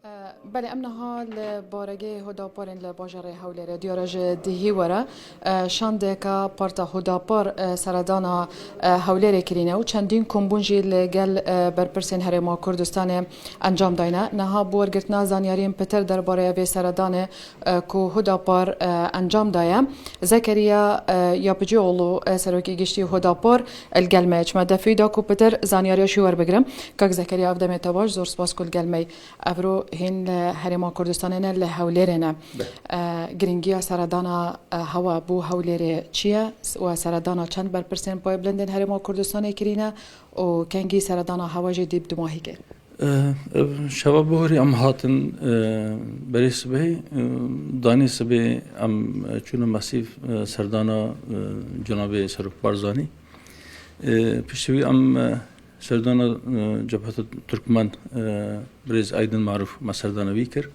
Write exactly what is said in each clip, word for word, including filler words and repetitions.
Belê, em niha li baregehê Hudaparên li bajarê Hewlêrê, diyare ji dihî were, e, şandeka parta Hudapar, e, seredana, e, Hewlêrê kirîne û çendîn kombûn jî li gel, e, berpirsên Herêma Kurdistanê encam dayne. Niha bi wergirtina zanyariyên pitir derbarê vê seredanê, e, ku Hudapar, e, encam daye, Zekeriya, e, Yapıcıoğlu, e, serokê giştî Hudapar, li gel me ye. Çima defî da ku pitir zanyariya jî werbigirim. Kak Zekeriya, ev demê te baş, zor spas ku li gel me yî. Evro hîn li Herêma Kurdistanê ne, li Hewlêrê ne. Be. E, giringiya seredana, e, hewa bo Hewlêrê çi ye? S-, we seredana çend berpirsên payebilindên Herêma Kurdistanê kirîne û kengî seredana hewa jî dî bi dumahî kê? E, e, şeva bihorî em hatin, e, berê sibehê, e, danê sibê em, e, çûne masîf, e, serdana, e, cenabê Serok Barzanî. E, piştî wî em, e, Serdana, e, Cebheta Turkmen, e, birêz Aydin Maruf me serdana wî kir.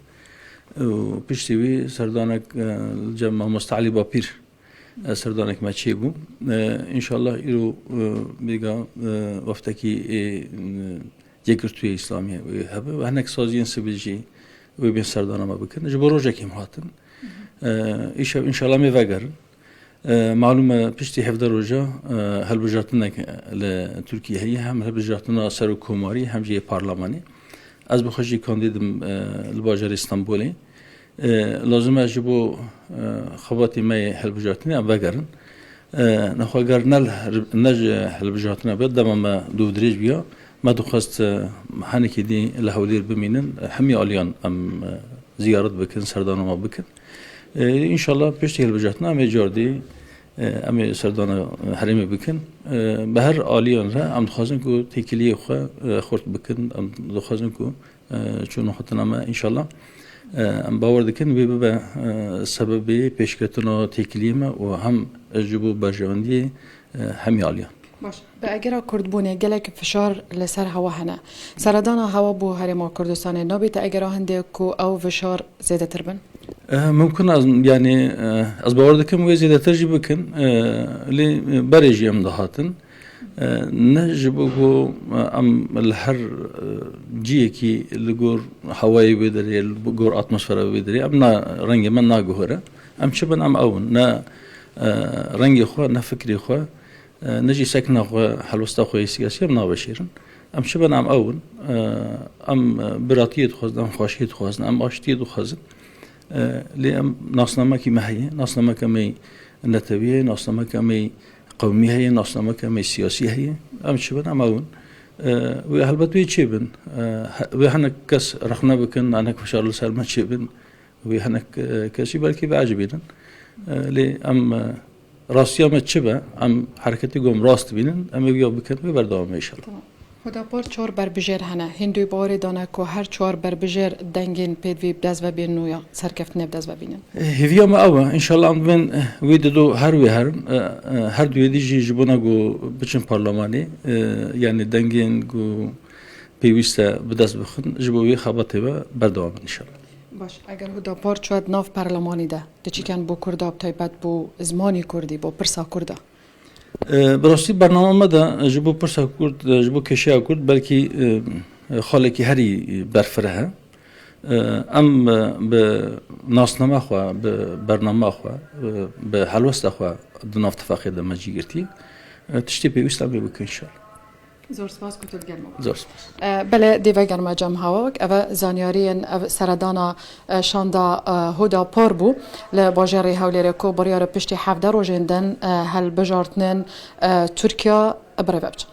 Û piştî wî serdanek, e, li cem Mamoste Elî Bapîr, e, serdanek me çêbû. E, înşallah îro, e, bêga, e, weftekî ê, e, Yekgirtûyê Îslamî wê hebe. Û hinek saziyên sivîl jî wê bên serdana me bikin. Ji bo rojekê em hatin. E, îşev înşallah em ê vegerin. E, malûm e, piştî hevdeh roja, e, hilbijartinek li Tirkiyê heye, hem hilbijartina serokkomarî, hem jî yê parlemanê. Ez bi xwe jî kandîd im, e, li bajarê Stenbolê. E, lazim e ji bo, e, xebatê me yê hilbijartinê em vegerin. E, nexweger ne li, ne ji hilbijartina be, dema me dûvdirêj biya, me dixwest, e, hinekî dî li Hewlêr bimînin, hemî aliyan em, e, ziyaret bikin, serdana me bikin. E, înşallah piştî hilbijartina em ê cardî, e, em ê serdana herêmê bikin. E, bi her aliyan re em dixwazin ku têkiliyê xwe, e, xurt bikin. Em dixwazin ku, e, çûna xwe tune me înşallah. E, em bawer dikin wê bibe, e, sebebê pêşketina têkiliyê me û hem ji bo berjewendiyê, e, hemî aliyan. Baş. Bi egera kurdbûnê gelek fişar li ser hewa hene. Seredana hewa bo Herêma Kurdistanê nabête egera hindê ku ew fişar zêdetir bin? Eh, mimkun e, ez, yanî, eh, ez bawer dikim wê zêdetir jî bikin. Eh, lê, eh, berê jî em dihatin. Eh, ne ji bo ku, eh, em li her, eh, ciyekî li gor hewayê wê derê, li gor atmosfera wê derê, em na, rengê me naguhere. Em çi bin, em ew in. Ne, eh, rengê xwe, ne fikrê xwe, e, ne jî sekna xwe, helwesta xwe yê siyasî em naveşêrin. Em çi bin, em ew in. E, em, e, biratiyê dixwazin, em xweşiyê dixwazin, em aştiyê dixwazin. E, lê em nasnamekî me heye, nasnameke me yê netewî heye, nasnameke me yê qewmî heye, nasnameke me yê siyasî heye. Em çi bin, em ew in. E, wê helbet wê çê bin. E, he-, wê hinek kes rexne bikin, hinek fişar li ser me çê bin. Wê hinek, e, kesî belkî biecibînin. E, lê em, e, rastiya me çi be, em hereketê ku em rast bînin, em ê wiya bikin, wê berdewam be înşallah. Tamam. Hudapar çar berbijêr hene. Hindû bawerê dane ku her çar berbijêr dengên pêdivî bi dest ve bên û ya serkeftinê bi dest ve bînin. E, hêviya me ew e. Înşallah em divên, e, wê dido her wê herin, e, e, her du êdî jî ji bona ku biçin parlemanê, e, yanî dengên ku pêwîst e bi dest bixin, ji bo wê xebatê me berdewam in înşallah. Baş, eger Hudapar çûye di nav perlemanî de, tu çi ken bo Kurda, bi taybet bo zimanî Kurdî, bo pirsa Kurda? E, bi rastî bernama me de ji bo pirsa Kurd, e, ji bo kêşeya Kurd belkî, e, e, xalekî herî berfireh e. E, em, e, bi nasnama xwe, bi bernama xwe, e, bi helwesta xwe di nav tifaqê de me cî girtî. E, tiştê pêwîst em ê bikin înşallah. Zor spas ku tu digel me bû. Zor spas. E, belê, dê vegerme cem hewa, ev e zanyariyên ev seredana, e, şanda, e, Huda Par bû li bajarê Hewlêrê ku biryar e piştî hevdeh rojên din, e, hilbijartinên, e, Tirkiye birêve biçin.